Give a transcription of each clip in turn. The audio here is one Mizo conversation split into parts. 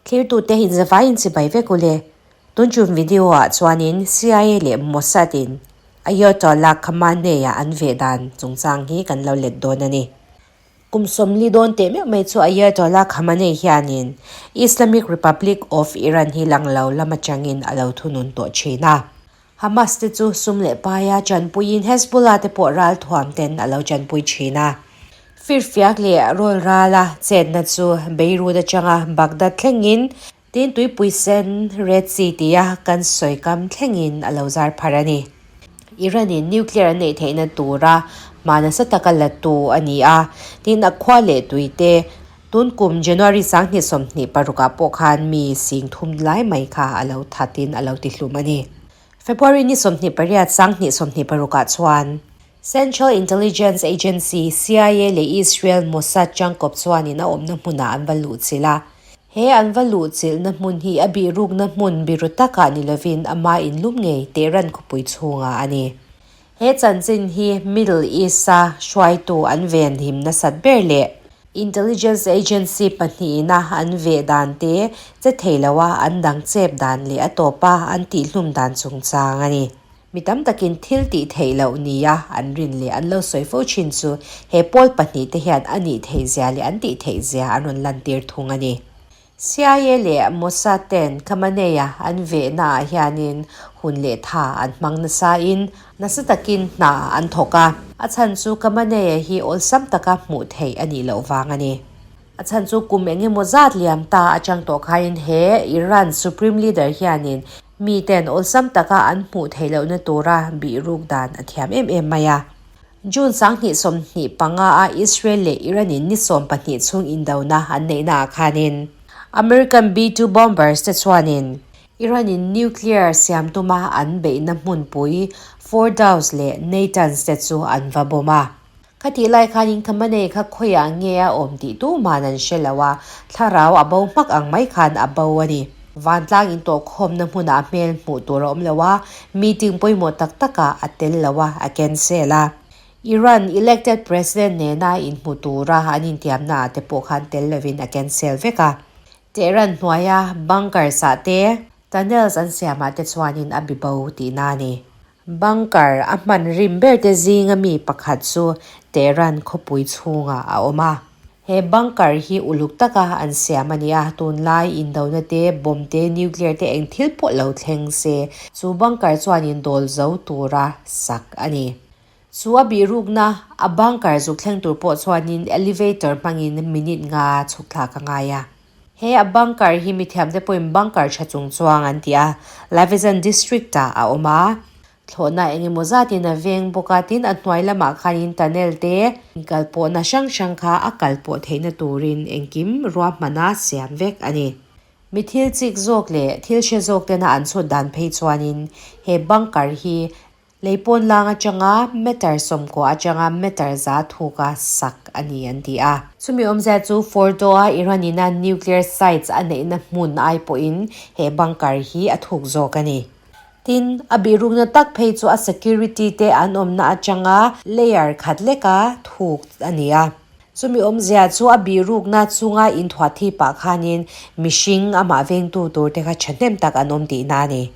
Thirtute in zavaiin chibai vek u le. Tun tum video ah chuanin CIA leh Mossad in Ayatollah Khamenei-a an veh dan chungchang hi kan lo let dawn a ni. Kum 40 dawn teh meuh mai chu Ayatollah Khamenei hianin Islamic Republic of Iran hi lang lo lam atangin a lo thunun tawh thin a. Hamas te chu sum leh paia chanpuiin Hezbollah te pawh ralthuam ten a lo chanpui thin a. Firfiak leh rawl rala chetna chu Beirut atanga Baghdad thlengin tin tuipui sen, Red Sea tia kan sawi kam thlengin a lo zar phar a ni. Iran in nuclear an neih theihna tura hma nasa taka la tu a ni a, tin a khua leh tui te tun kum January 2026 ah pawh khan mi 3000 lai mai kha a lo thatin a lo tihlum a ni. February ni 28 2026 ah chuan Central Intelligence Agency, CIA, leh Israel Mossad tangkawp chuanin a awmna hmunah an va luhchilh a. He an va luhchilhna hmun hi a bihrukna hmun biru takah ni lovin ama inlum ngei Tehran khawpui chhungah a ni. He chanchin hi Middle East-a hruaitu an venhim nasat ber leh Intelligence Agency pahnihin-a an veh dan te che thei loa an dang chep dan leh a tawpa an tihhlum dan chungchang a ni. Mi tam takin thil tih theih loh nia an rin leh an lo sawi fo thin chu he pawl pahnih te hian a nih theih zia leh an tih theih zia an rawn lantir thung a ni. CIA leh Mossad ten Khamenei-a an vehna ah hianin hun leh tha an hmang nasa in nasa takin hna an thawk a. A chhan chu Khamenei-a hi awlsam taka hmuh theih a nih loh vang a ni. A chhan chu kum eng emaw zat liam ta atang tawh khain he Iran Supreme Leader hianin Miten awlsam taka an hmuh theih lohna tura bihruk dan a thiam em em mai a. June 2025 a Israel leh Iran in ni 12 chhung indona an neihna ah khanin American B-2 bombers te chuanin Iran in nuclear siam tuma an beihna hmunpui Fordows leh Natanz te chu an va bomb a. Khatih lai khanin Khamenei kha khawiah nge a awm tih tuman an hre lo a, thlarau a bo hmak ang mai khan a bo a ni. Vantlang intawhkhawmna hmunah hmel hmuh tur a awm lo a, meeting pawimawh tak takah a tel lo a, a cancel a. Iran elected president nena inhmu tura an intiamna ah te pawh khan tel lovin a cancel vek a. Tehran hnuaia bunkers ah te, tunnels an siamah te chuanin a bi bo tihna a ni. Bunker a hman rim ber te zinga mi pakhat chu Tehran khawpui chhungah a awm a. He bunker hi uluk taka an siam a ni a, tunlai indona te, bomb te, nuclear te eng thil pawh lo thleng se, chu bunker chuanin dawl zo tura sak a ni. Chu a bihrukna a bunker zuk thleng tur pawh chuanin elevator hmangin minute nga chhuk thlak a ngai a. He a bunker hi mithiamte pawhin bunker tha chung chuang an ti a, Lavizan district ah a awm a. Thlawhna eng emaw zatin a veng bawk a, tin a hnuai lamah khanin tunnel te kalpawhna hrang hrang kha a kalpawh theihna turin engkim ruahmana siam vek a ni. Mi thil chik zawk leh thil hre zawk tena an chhut dan phei chuanin he bunker hi Leipawn lang atanga meter 90 atanga meter 100 thuka sak a ni an ti a. Chumi awmzia chu Fordow-a Iran-ina nuclear sites a neihna hmun ai pawhin he bunker hi a thuk zawk a ni. Tin, a bihrukna tak phei chu a security te an awmna atanga layer khat leka thuk a ni a. Chumi awmzia chu a bihrukna chunga inthuah thi pah khanin mihring amah vengtu tur te kha thahnem tak an awm tihna a ni.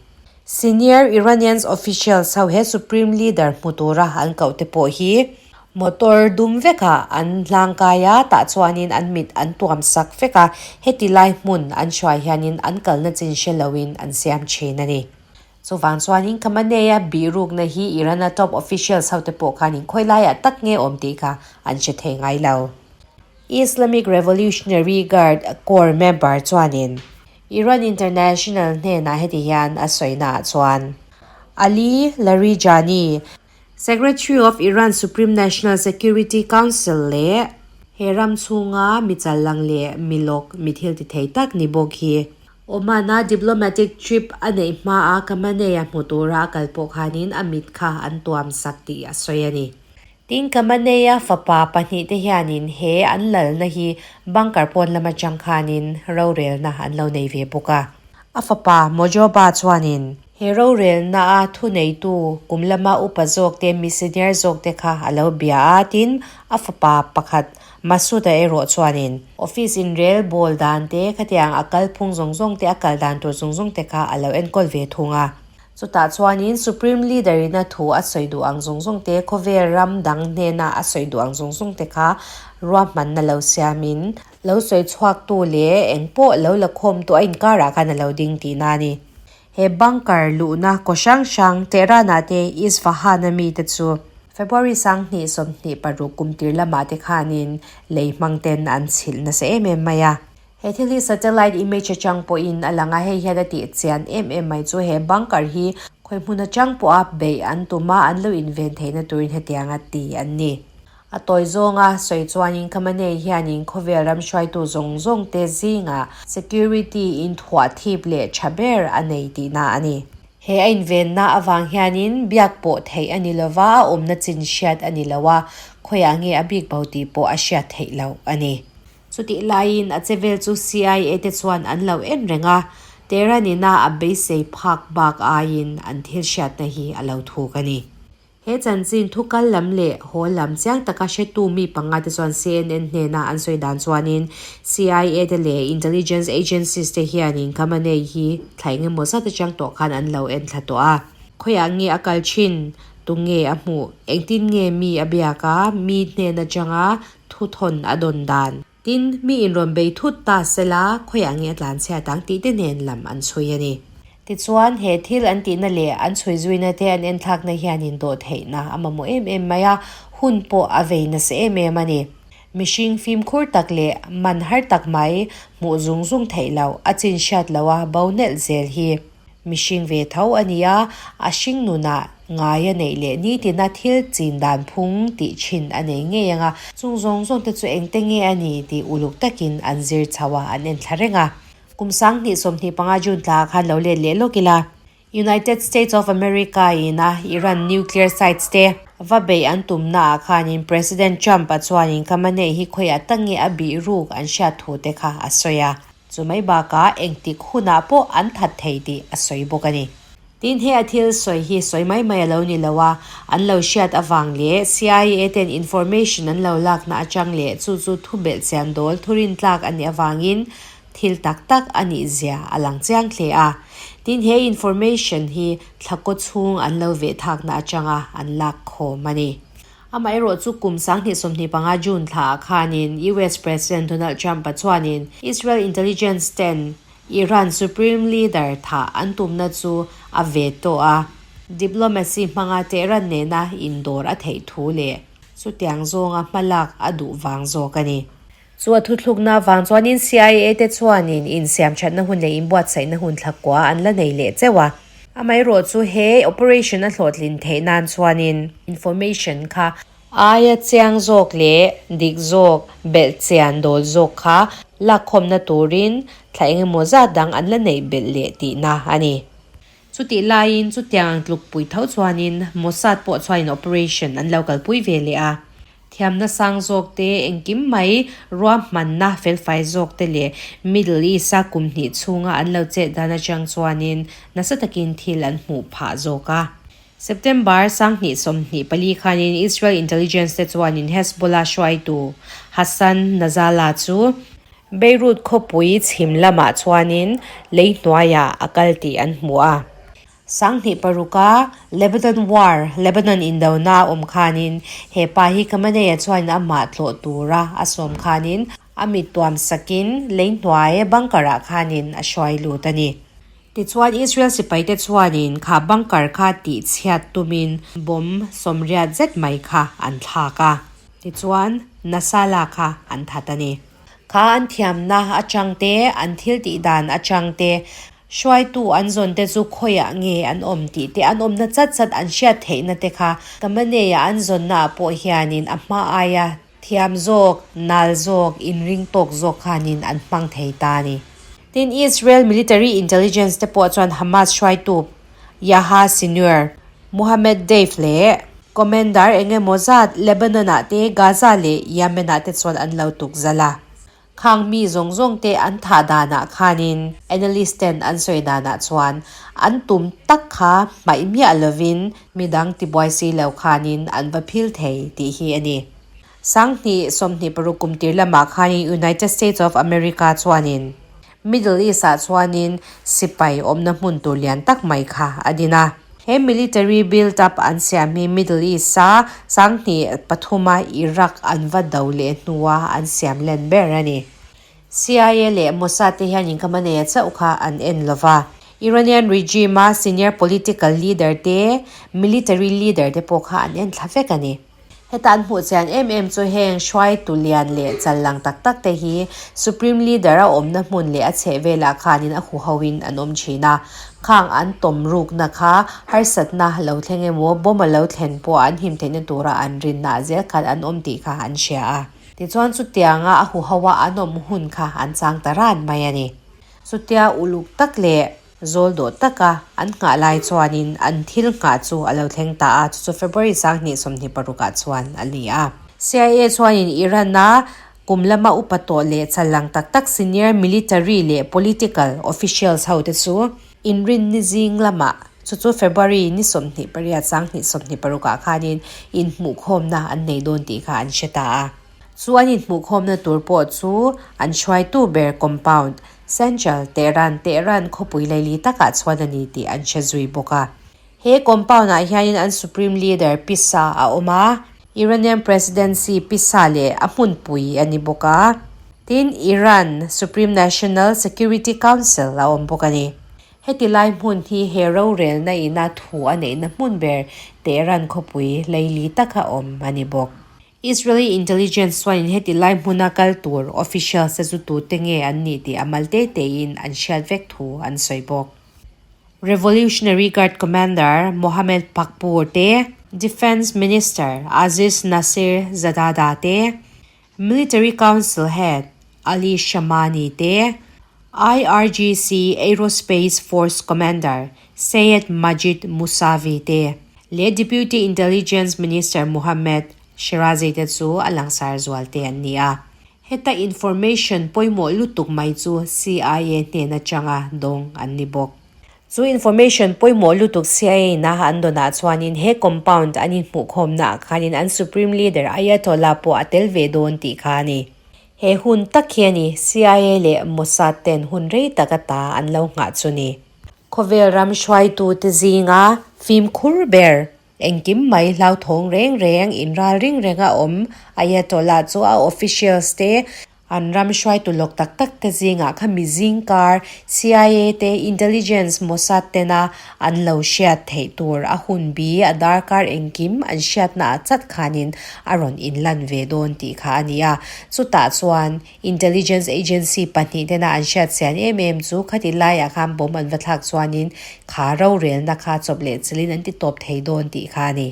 Senior Iranians officials ho he Supreme Leader hmu tura an koh te pawh hi motor dum vekah an hlangkai a, tah chuanin an mit an tuam sak vek a, heti lai hmun an hruai hianin an kalna chin hre loin an siam thin a ni. Chuvang chuanin Khamenei-a bihrukna hi Iran-a top officials ho te pawh khanin khawi laiah tak nge awm tih kha an hre thei ngai lo. Islamic Revolutionary Guard Corps member chuanin Iran International hnenah heti hian a sawina ah chuan Ali Larijani, Secretary of Iran Supreme National Security Council leh he ram chhunga mi challang leh mi lawk mi thil ti thei tak ni bawk hi Oman-a diplomatic trip a neih hmaa Khamenei-a hmu tura a kal pawh khanin a mit kha an tuam sak tih a sawi a ni. Tin, Khamenei-a fapa pahnihte hianin he an lalna hi bunker pawn lam atang khanin rorelna an lo nei ve bawk a. A fapa Mojoba chuanin He rorelna a thuneitu kum lama upa zawk te, mi senior zawk te kha a lo bia a, tin a fapa pakhat Masood-a erawh chuanin office inrel bawl dan te, khatiang a kalphung zawng zawng te, a kal dan tur zawng zawng te kha a lo enkawl ve thung a. Chutah chuanin Supreme Leader in a thu a sawi duh ang zawng zawng te, khawvel ram dang hnena a sawi duh ang zawng zawng te kha ruahmanna lo siamin, lo sawi chhuaktu leh eng pawh lo la khawmtu a inkarah khan a lo ding tihna a ni. He bunker luhna kaw hrang hrang Tehran-ah te Isfahan-a mite chu February 2026 kum tir lamah te khanin lei hmang ten an chhilh nasa em em mai a. He thil hi satellite image atang pawhin a lang a, hei hian a tih chian em em mai chu he bunker hi khawi hmun atang pawha beih an tum a, an lo inven theihna turin hetianga ti an ni. A tawi zawnga sawi chuanin Khamenei hianin khawvel ram hruaitu zawng zawng te zingah security in thuah thip leh tha ber a nei tihna a ni. He a invenna avang hianin biak pawh theih a ni lova, a awmna chin hriat a ni lo a, khawiah nge a bik bo tih pawh a hriat theih loh a ni. Chutih laiin a chevel chu CIA te chuan an lo en reng a, Tehran ina a beisei phak bak aiin an thil hriatna hi a lo thuk a ni. He chanchin thu kal lam leh haw lam chiang taka hretu mi panga te chuan CNN hnena an sawi dan chuanin CIA te leh intelligence agencies te hianin Khamenei hi thla engemaw zat atang tawh khan an lo en thla tawh a. Khawiah nge a kal thin? Tunge a hmuh? Engtin nge mi a biak a? Mi hnen atanga thuthawn a dawn dan? Tin, mi inrawn bei thut ta sela, khawiah nge a tlanchhiat ang tih te nen lam an chhui a ni. Tichuan, he thil an tihna leh an chhui zuina te an enthlakna hian indawh theihna a mamawh em em mai a, hun pawh a vei nasa em em a ni. Mihring fimkhur tak leh man har tak mai hmuh zung zung theih loh, a chin hriat loha bo nelh zel hi. Mihring ve tho a ni a, a hring nunah ngai a neih leh nitina thil chin dan phung tih thin a nei ngei ang a, chung zawng zawng te chu engte nge a ni tih uluk takin an zir chho a, an en thla reng a. Kum 2025 June tla khan lo let leh lawk ila, United States of America in a Iran nuclear sites te va beih an tumna ah khanin President Trump a chuanin Khamenei hi khawiah tak nge a bih ruk an hriat thu te kha a sawi a. Chu mai bakah engtik hunah pawh an that thei tih a sawi bawk a ni. Tin, he a thil sawi hi sawi mai mai a lo ni lo a, an lo hriat avang leh CIA ten information an lo lakna atang leh chu chu thu belhchian dawl thu rintlak a nih avangin thil tak tak a nih zia a lang chiang hle a. Tin, he information hi thla kaw chhung an lo veh thakna atanga an lak khawm a ni. Amaherawh chu kum 2025 June thlaah khanin US President Donald Trump-a chuanin Israel intelligence ten Iran Supreme Leader thah an tumna chu a ve tawh a, diplomacy hmanga Tehran nena indawr a theih thu leh chutiang zawnga hmalak a duh vang zawk a ni. Chu a thuthlukna avang chuanin CIA te chuanin insiamthatna hun leh inbuatsaihna hun thla kua an la nei leh cheuh a. Amaherawh chu he operation a hlawhtlin theih nan chuanin information kha aia chiang zawk leh dik zawk, belh chian dawl zawk kha lakkhawmna turin thla engemaw zat dang an la neih belh leh tihna a ni. Chutih laiin chutiang ang tlukpui tho chuanin Mossad pawh chuanin operation an lo kalpui ve leh a. Thiamna sang zawk te, engkim mai ruahmanna felfai zawk te leh Middle East-a kum hnih chhunga an lo chet dan atang chuanin nasa takin thil an hmuh phah zawk a. September 2024 khanin Israel intelligence te chuanin Hezbollah hruaitu Hassan Nasrallah chu Beirut khawpui chhim lamah chuanin lei hnuaiah a kal tih an hmu a. 2006a Lebanon War, Lebanon indona a awm khanin he pa hi Khamenei-a chuanin amah tlawh tura a sawm khanin a mit tuam sakin lei hnuai bunker-ah khanin a hruai lut a ni. Tichuan Israel sipaite chuanin kha bunker kha tihchhiat tumin bomb sawmriat zet mai kha an thlak a. Tichuan Nasrallah kha an that a ni. Kha an thiamna atang te, an thil tih dan atang te, Hruaitu an zawn te chu khawiah nge an awm tih te, an awmna chat chat an hriat theihna te kha Khamenei-a an zawnnaah pawh hianin a hma aia thiam zawk, nal zawk, inring tawk zawk khanin an hmang thei ta a ni. Tin, Israel military intelligence te pawh chuan Hamas hruaitu Yahya Sinwar, Mohammed Deif leh commander engemaw zat Lebanon-ah te, Gaza leh Yemen-ah te chuan an lo tukzal a. Khang mi zawng zawng te an thah danah khanin analyst ten an sawi danah chuan an tum tak kha hmaih miah lovin midang tibuai si lo khanin an va phil thei tih hi a ni. 2026 kum tir lamah khanin United States of America chuanin Middle East ah chuanin sipai awmna hmun tur lian tak mai kha a din a. He military build up an siam hi Middle East a 2003 a Iraq an va do leh hnua an siam len ber a ni. CIA leh Mossad te hian inkhamanei a chauh kha an en lova. Iranian regime a senior political leader te, military leader te pawh kha an en thla vek a ni. Heta an hmuh chian em em chu heng hruaitu lian leh chal lang tak tak te hi Supreme Leader a awmna hmun leh a chheh velah khanin a huhoin an awm thin a. Khang an tawm rukna kha harsatna lo thleng emaw bomb a lo thlen pawh an him theihna tura an rinna zel khan an awm tih kha an hria a. Tichuan chutianga a huhoa an awm hun kha an chang ta ran mai a ni. Chutia uluk tak leh Zawl dawh taka an nghah lai chuanin an thil nghah chu a lo thleng ta a, chu chu February 2026 ah chuan a ni a. CIA chuanin Iran-a kum lama upa tawh leh challang tak tak senior military leh political officials hote chu inrinni zing lamah, chu chu February ni 28 2026 ah khanin inhmuhkhawmna an nei dawn tih kha an hre ta a. Chu an inhmuhkhawmna tur pawh chu an hruaitu ber compound Central Tehran Tehran khawpui laili takah chuan a ni tih an hre zui bawk a. He compound ah hianin an Supreme Leader pisa a awm a, Iranian Presidency pisa leh a hmunpui a ni bawk a. Tin, Iran Supreme National Security Council a awm bawk a ni. Heti lai hmun hi he rorelna ina thu a neihna hmun ber Tehran khawpui laili taka awm a ni bawk. Israeli intelligence chuanin heti lai hmuna kal tur officials te chu tute nge an nih tih a mal te tein an hriat vek thu an sawi bawk. Revolutionary Guard Commander Mohammed Pakpour te, Defence Minister Aziz Nasir Zadada te, Military Council Head Ali Shamani te, IRGC Aerospace Force Commander Seyed Majid Mousavi te leh Deputy Intelligence Minister Mohammad Shirazi te chu a langsar zual te an ni a. Heta information pawimawh lutuk mai chu CIA hnen atanga dawng an ni bawk. Chu information pawimawh lutuk CIA in a an dawnah chuanin he compound an inhmuhkhawmna ah khanin an Supreme Leader Ayatollah pawh a tel ve dawn tih kha a ni. He hun tak hi a ni CIA leh Mossad ten hun rei tak ata an lo nghah chu ni. Khawvel ram hruaitute zinga fimkhur ber engkim mai hlauthawng reng reng inral ring renga awm Ayatollah chu a officials te An ram hruaitu lawk tak tak te zingah kha mi zingkar, CIA te, intelligence, Mossad tena an lo hriat theih tur a hun bi a darkar engkim an hriatna ah chat khanin a rawn inlan ve dawn tih kha a ni a. Chutah chuan intelligence agency pahnih tena an hriat chian em em chu khati laiah khan bomb an va thlak chuanin kha rorelna kha chawp leh chilhin an ti tawp thei dawn tih kha a ni.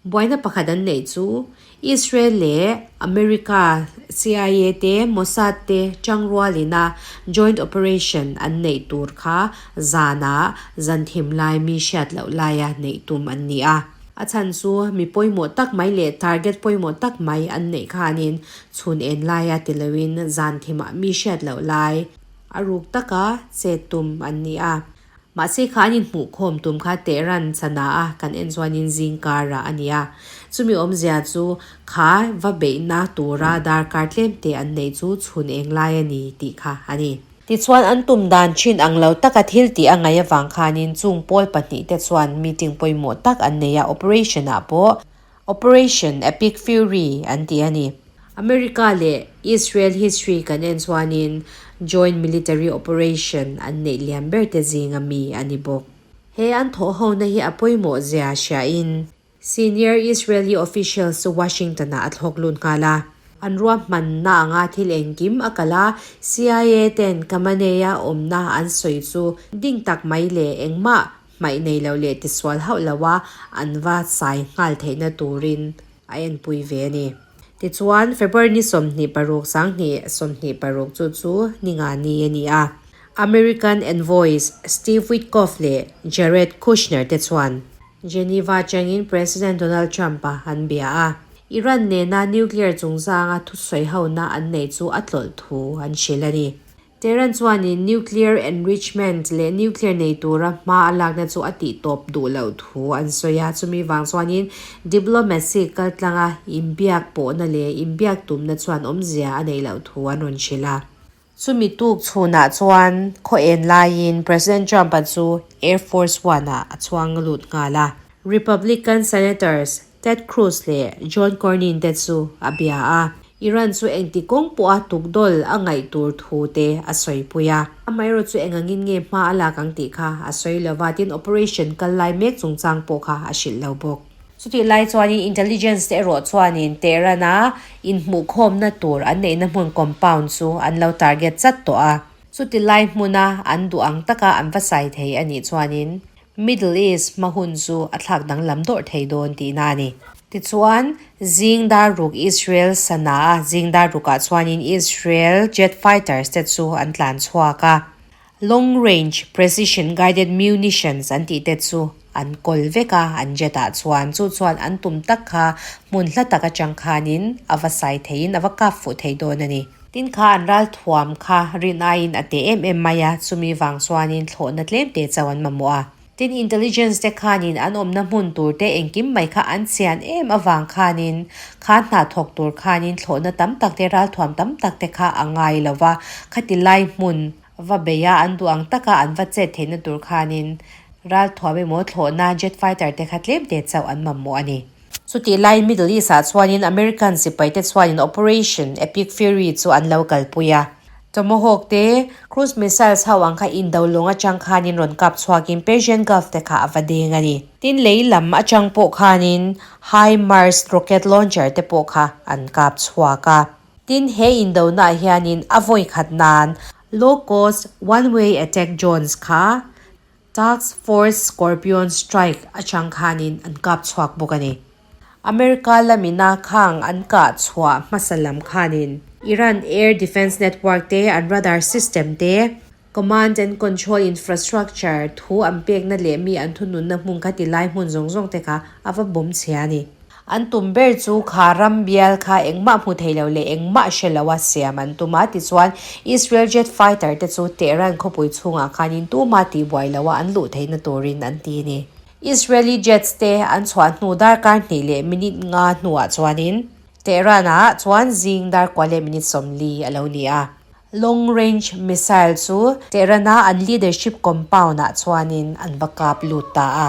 Buaina pakhat an neih chu Israel leh America CIA te, Mossad te tangrualin a joint operation an neih tur kha zanah zan thim lai mi hriat loh laia neih tum an ni a. A chhan chu mi pawimawh tak mai leh target pawimawh tak mai an neih khanin chhun en laia ti loin zan thimah mi hriat loh lai a ruk taka chet tum an ni a. Mahse kha an inhmuhkhawm tum kha Tehran chana a kan en chuanin zingkar ah a ni a. Chumi awmzia chu kha va beihna tura darkar tlem te an neih chu chhun eng lai a ni tih kha a ni. Tichuan an tum dan thin ang lo taka thil tih a ngaih avang khanin chung pawl pahnih te chuan meeting pawimawh tak an nei a, operation ah pawh Operation Epic Fury an ti a ni. America leh Israel history kan en chuanin joint military operation an neih lian ber te zinga mi a ni bawk. He an thawhhona hi a pawimawh zia hriain senior Israeli officials chu Washington-ah a thlawk lut nghal a. An ruahmanna anga thil engkim a kal a, CIA ten Khamenei-a awmna an sawi chu ding tak mai leh engmah hmaih nei lo leh tisual hauh lo a an va sai nghal theihna turin a enpui ve a ni. Tichuan, February ni 26 2026 chu chu ni nga ni a ni a. American envoys Steve Witkoff leh Jared Kushner te chuan Geneva atangin President Donald Trump-a an bia a. Iran nena nuclear chungchanga thusawi hona an neih chu a tlawlh thu an hrilh a ni. Tehran chuanin nuclear enrichment leh nuclear nei tura hma a lakna chu a tihtawp duh loh thu an sawi a, chumi vang chuanin diplomacy kaltlanga inbiak pawhna leh inbiak tumna chuan awmzia a neih loh thu an rawn hrilh a. Chumi tuk chhunah chuan khaw en laiin President Trump-a chu Air Force One-ah a chhuang lut nghal a. Republican Senators Ted Cruz leh John Cornyn te chu a bia a, Iran chu engti kawng pawha tukdawl a ngaih tur thu te a sawipui a. Amaherawh chu engangin nge hma a lak ang tih kha a sawi lo va, tin operation kal lai mek chungchang pawh kha a hrilh lo bawk. Chutih lai chuanin intelligence te erawh chuanin Tehran-a inhmuhkhawmna tur an neihna hmun compound chu an lo target chat tawh a. Chuti lai hmuna an duh ang taka an va sai thei a nih chuanin Middle East hma hun chu a thlak danglam dawrh thei dawn tihna a ni. Tichuan, zing dar ruk Israel sana a zing dar rukah chuanin Israel jet fighters te chu an tlan chhuak a. Long range precision guided munitions an tih te chu an kawl vek a, an jet ah chuan. Chu chuan an tum tak kha hmun hla tak atang khanin a va sai theiin a va kap fuh thei dawn a ni. Tin kha an ral thuam kha rin aiin a teh em em mai a, chumi vang chuanin thlawhna tlem te chauh an mamawh a. Tin intelligence te khanin an awmna hmun tur te engkim mai kha an chian em avang khanin kha hna thawk tur khanin thlawhna tam tak te ral thuam tam tak te kha a ngai lo va, khati lai hmun va bei a an duh ang taka an va chet theihna tur khanin ral thuam emaw thlawhna jet fighter te kha tlem te chauh an mamawh a ni. Chutih laiin Middle East-ah chuanin American sipaite chuanin Operation Epic Fury chu an lo kalpui a. Tomahawk te, cruise missiles ho ang kha indo lawng atang khanin rawn kap chhuakin Persian Gulf te kha a va deng a ni. Tin, lei lam atang pawh khanin HIMARS rocket launcher te pawh kha an kap chhuak a. Tin, he indonaah hianin a vawi khat nan low cost one-way attack drones kha Task Force Scorpion Strike atang khanin an kap chhuak bawk a ni. America lamina khang an kah chhuah hmasa lam khanin Iran Air Defense Network te, an radar system te, command and control infrastructure thu an pekna leh mi an thununna hmun kha ti lai hmun zawng zawng te kha a va bawm chhia a ni. An tum ber chu kha ram bial kha engmah hmu thei lo leh engmah hre lo a siam an tum a, tichuan Israel jet fighter te chu Tehran khawpui chhungah khanin tuma tihbuai lo a an luh theihna turin an ti a ni. Israeli jets te an chhuah hnu darkar hnih leh minute nga hnuah chuanin Tehran ah chuan zing dar kua leh minute 40 a lo ni a. Long range missile chu Tehran a an leadership compound ah chuanin an va kap lut ta a.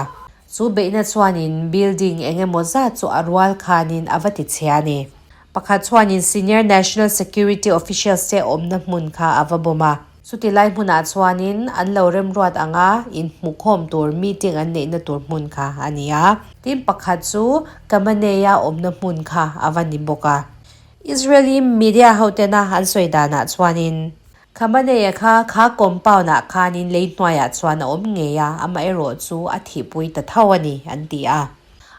Chu beihna chuanin building eng emaw zat chu a rual khanin a va ti chhia a ni. Pakhat chuanin senior national security officials te awmna hmun kha a va bawm a. Chuti lai hmunah chuanin an lo remruat anga inhmukhawm tur meeting an neihna tur hmun kha a ni a. Tin pakhat chu Khamenei-a awmna hmun kha a va ni bawk a. Israeli media hotena an sawi danah chuanin Khamenei-a kha kha compound-ah khanin lei hnuaiah chuan a awm ngei a, amaherawh chu a thihpui ta tho a ni, an ti a.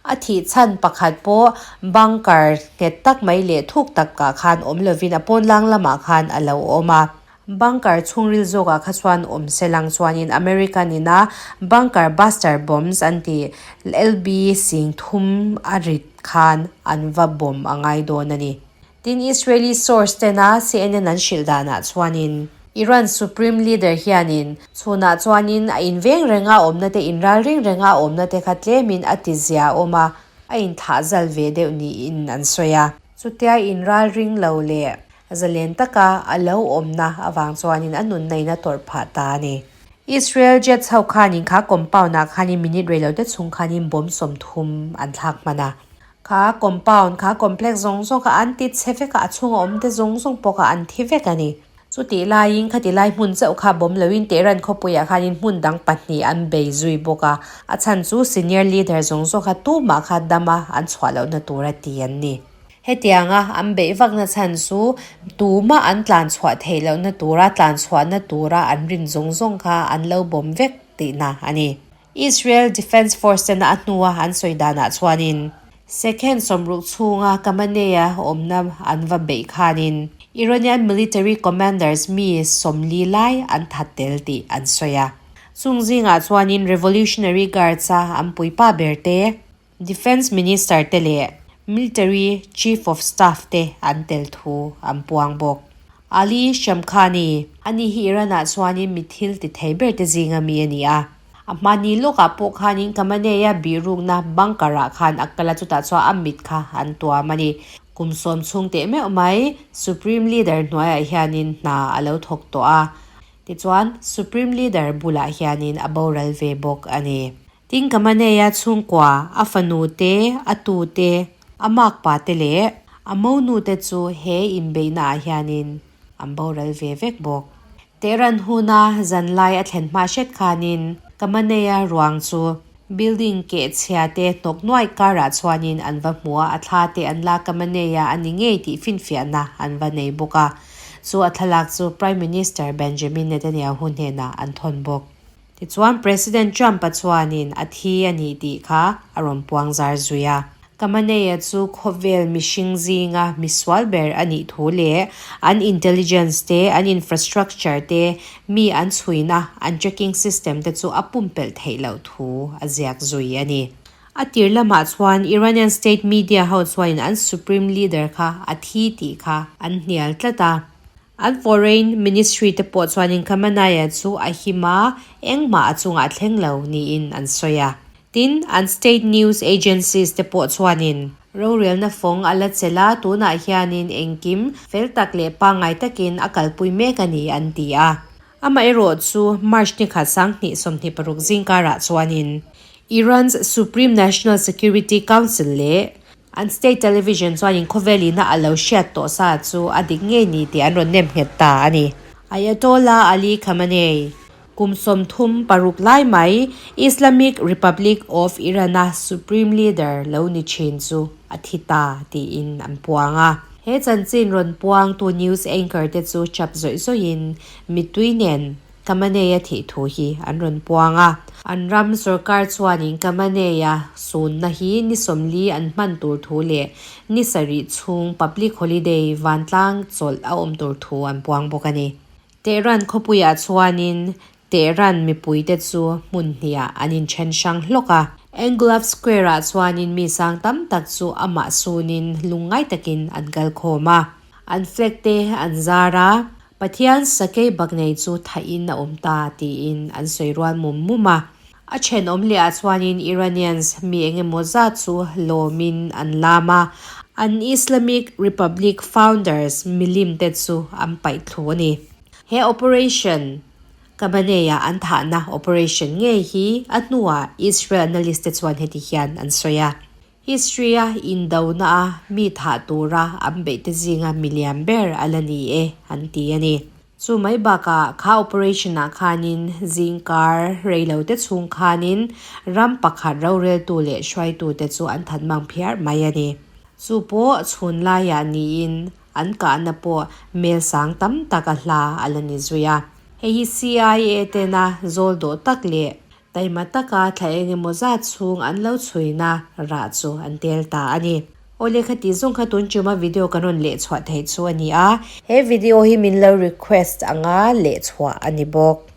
A thih chhan pakhat pawh bunker nghet tak mai leh thuk takah khan awm lovin a pawnlang lamah khan a lo awm a. Bunker chhungril zawkah kha chuan awm se lang chuanin American ina bunker buster bombs an tih LB 3000 a rit khan an va bomb a ngai dawn a ni. Tin, Israeli source tena CNN an hrilh danah chuanin Iran Supreme Leader hianin chhunah chuanin a inveng renga awmna te inral ring renga awmna te kha tlemin a ti zia awm a, a inthah zal ve deuh niin an sawi a. Chutia inral ring lo leh zalen taka a lo awmna avang chuanin a nunna in a tawrh phah ta a ni. Israel jets ho khanin kha compound ah khanin minute reilote chhung khanin bomb 30 an thlak hman a. Kha compound, kha complex zawng zawng kha an ti chhe vek a, a chhunga awm te zawng zawng pawh kha an thi vek a ni. Chutih laiin khati lai hmun chauh kha bawm loin Tehran khawpuiah khanin hmun dang pahnih an bei zui bawk a, a chhan chu senior leader zawng zawng kha tumah kha dama an chhuah lohna tur a ti an ni. Hetianga an beih vakna chhan chu tumah an tlan chhuah theih lohna tura tlan chhuahna tura an rin zawng zawng kha an lo bawm vek tihna a ni. Israel Defence Force tena a hnua an sawi danah chuanin second 60 chhunga Khamenei-a awmna an va beih khanin Iranian military commanders mi 40 lai an that tel tih an sawi a. Chung zingah chuanin Revolutionary Guards-a an puipa ber te, Defence Minister te leh Military Chief of Staff te an tel thu an puang bawk. Ali Shamkhani, Ani hi Iran-ah chuanin mi thil ti thei ber te zinga mi a ni a. A hmani lawkah pawh khanin Khamenei-a bihrukna bunker-ah khan a kal a, chutah chuan a mit kha an tuam a ni. Kum sawm chhung teh meuh mai Supreme Leader hnuaiah hianin hna a lo thawk tawh a. Tichuan, Supreme Leader bulah hianin a boral ve bawk a ni. Tin Khamenei-a chhungkua, a fanu te, a tu te, a makpa te leh a monu te chu he inbeihnaah hianin an boral ve vek bawk. Tehran huna zanlai a thlen hma hret khanin Khamenei-a ruang chu building keh chhia te hnawk nuai karah chuanin an va hmu a, a thla te an la Khamenei-a a ni ngei tih finfiahna an va nei bawk a. Chu a thlalak chu Prime Minister Benjamin Netanyahu hnenah an thawn bawk. Tichuan President Trump-a chuanin a thi a nih tih kha a rawn puang zar zui a. Khamenei-a chu khawvel mihring zinga misual ber a nih thu leh an intelligence te, an infrastructure te, mi an chhuina, an tracking system te chu a pumpelh theih loh thu a ziak zui a ni. A tir lamah chuan Iranian state media ho chuanin an supreme leader kha a thi tih kha an hnial tlat a. An Foreign Ministry te pawh chuanin Khamenei-a chu a him a, engmah a chungah a thleng lo niin an sawi a. Tin, an state news agencies te pawh chuanin rorelna fawng a la chelh a, tunah hianin engkim fel tak leh pangngai takin a kalpui mek a ni an ti a. Amaherawh chu March ni khat 2026 zingkarah chuanin Iran's Supreme National Security Council leh An state television chuanin khawvel ina a lo hriat tawh sa chu a dik ngei ni tih an rawn nem nghet ta a ni. Ayatollah Ali Khamenei, kum 36 lai mai Islamic Republic of Iran-a supreme leader lo ni thin chu a thi ta tiin an puang a. He chanchin rawn puangtu news anchor te chu chap zawih zawihin mittui nen Khamenei-a thih thu hi an rawn puang a. An ram sorkar chuanin Khamenei-a sunna hi ni 40 an hman tur thu leh ni sarih chhung public holiday vantlang chawlh a awm tur thu an puang bawk a ni. Tehran khawpuiah chuanin Tehran mipuite chu hmun hniah an inthen hrang hlawk a. Englav Square-ah chuanin mi sang tam tak chu amah sunin lungngai takin an kal khawm a. An flag te an zar a. Pathian sakei bak nei chu thahin a awm ta tiin an sawi rual mum mum a. A thenawm leh ah chuanin Iranians mi eng emaw zat chu lawmin an lam a, an Islamic Republic founders milim te chu an paih thlu a ni. He operation Khamenei-a an thahna operation ngei hi a hnuah Israel analyst te chuan heti hian an sawi a. History-a indona a mi thah tura an beih te zinga milian ber a la ni e, an ti a ni. Chu mai bakah kha operation-ah khanin zingkar reilo te chhung khanin ram pakhat roreltu leh hruaitute chu an that mang phiar mai a ni. Chu pawh chhun laiah niin an kahna pawh mel sang tam tak a hla a la ni zui a. Hei hi CIA tena zawl dawh tak leh Taima taka thla eng emaw zat chhung an lo chhuina rah chu an tel ta a ni. Aw lehkha tih zawng kha tun chuma video kan rawn lehchhuah theih chu a ni a. He video hi min lo request anga lehchhuah a ni bawk.